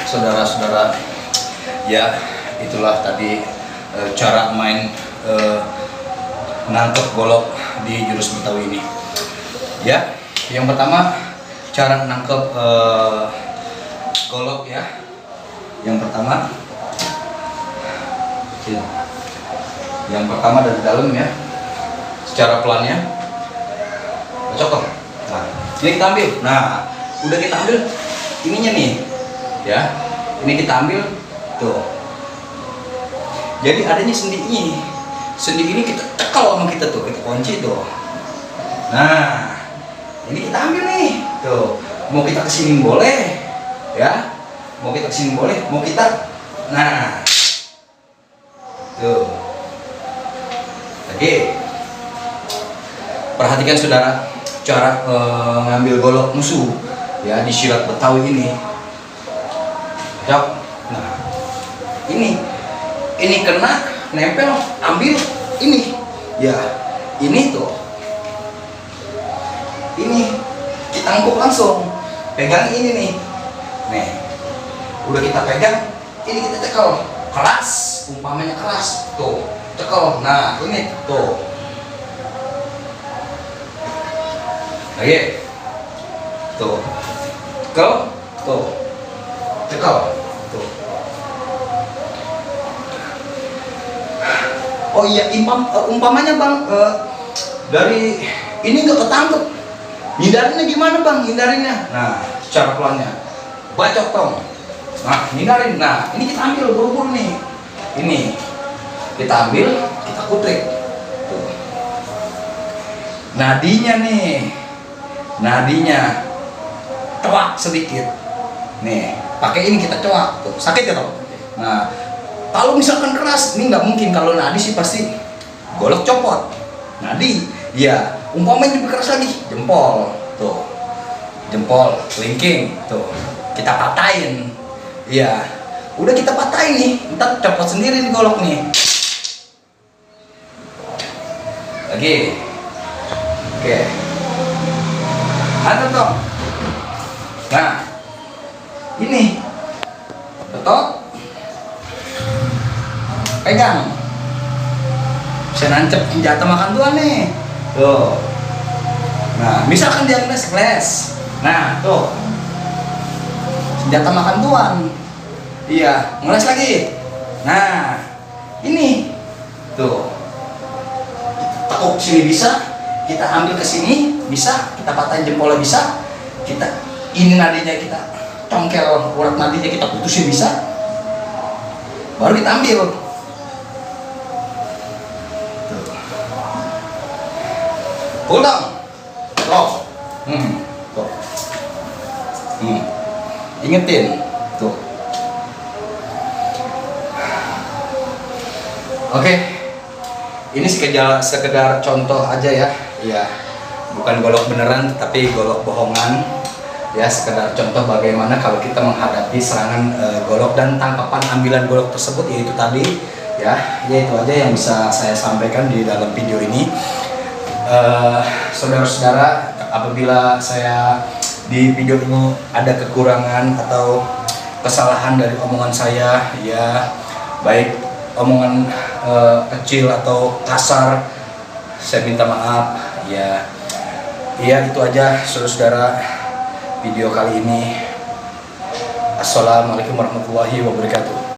saudara-saudara, ya itulah tadi cara main nangkep golok di jurus Betawi ini. Ya, yang pertama cara nangkep golok ya. Yang pertama dari dalam ya, secara pelan ya, cocok. Nah, ini kita ambil. Nah, udah kita ambil ininya nih, ya. Ini kita ambil tuh. Jadi adanya sendi ini. Sendi ini kita cekal sama kita tuh, kita kunci tuh. Nah, ini kita ambil nih, tuh. Mau kita kesini boleh, ya. Mau kita kesini boleh, mau kita, nah, tuh. Oke. Perhatikan saudara cara ngambil golok musuh ya di silat Betawi ini. Ya. Nah, ini kena nempel, ambil ini. Ya, ini tuh. Ini kita angkut langsung. Pegang ini nih. Nih. Udah kita pegang, ini kita cekel. Keras, umpamanya keras. Tuh, cekel. Nah, ini tuh. Oke. Tuh. Cekel, tuh. Cekel. Tuh. Oh iya, umpamanya Bang, dari ini nggak ketangkep. Hindarinnya gimana Bang? Hindarinnya. Nah, secara pelannya. Bacok tong. Nah, hindarin. Nah, ini kita ambil buru-buru nih. Ini kita ambil, kita kutrik. Tuh. Nadinya nih. Nadinya coak sedikit. Nih, pakai ini kita coak. Tuh, sakit ya toh? Nah, kalau misalkan keras, ini nggak mungkin. Kalau nadi sih pasti golok copot. Nadi, ya. Umpamanya lebih keras lagi, jempol. Tuh, jempol, kelingking. Tuh, kita patahin. Iya, udah kita patahin nih. Ntar copot sendiri nih golok nih. Lagi, oke. Ada toh. Nah, ini betul. Pegang. Bisa nancep senjata makan tuan nih. Tuh. Nah, misalkan dia ngeles. Nah, tuh. Senjata makan tuan. Iya, ngeles lagi. Nah, ini. Tuh. Tekuk sini bisa, kita ambil ke sini bisa, kita patahin jempolnya bisa. Kita ini nadinya kita congkel, urat nadinya kita putusin bisa. Baru kita ambil. Pulang. Tuh. Tuh. Ingetin. Tuh. Oke. Ini sekedar contoh aja ya. Iya. Bukan golok beneran tapi golok bohongan. Ya, sekedar contoh bagaimana kalau kita menghadapi serangan golok dan tangkapan ambilan golok tersebut, yaitu tadi ya. Ya itu aja yang bisa saya sampaikan di dalam video ini. Saudara-saudara, apabila saya di video ini ada kekurangan atau kesalahan dari omongan saya, ya baik omongan kecil atau kasar, saya minta maaf ya. Ya itu aja saudara-saudara video kali ini. Assalamualaikum warahmatullahi wabarakatuh.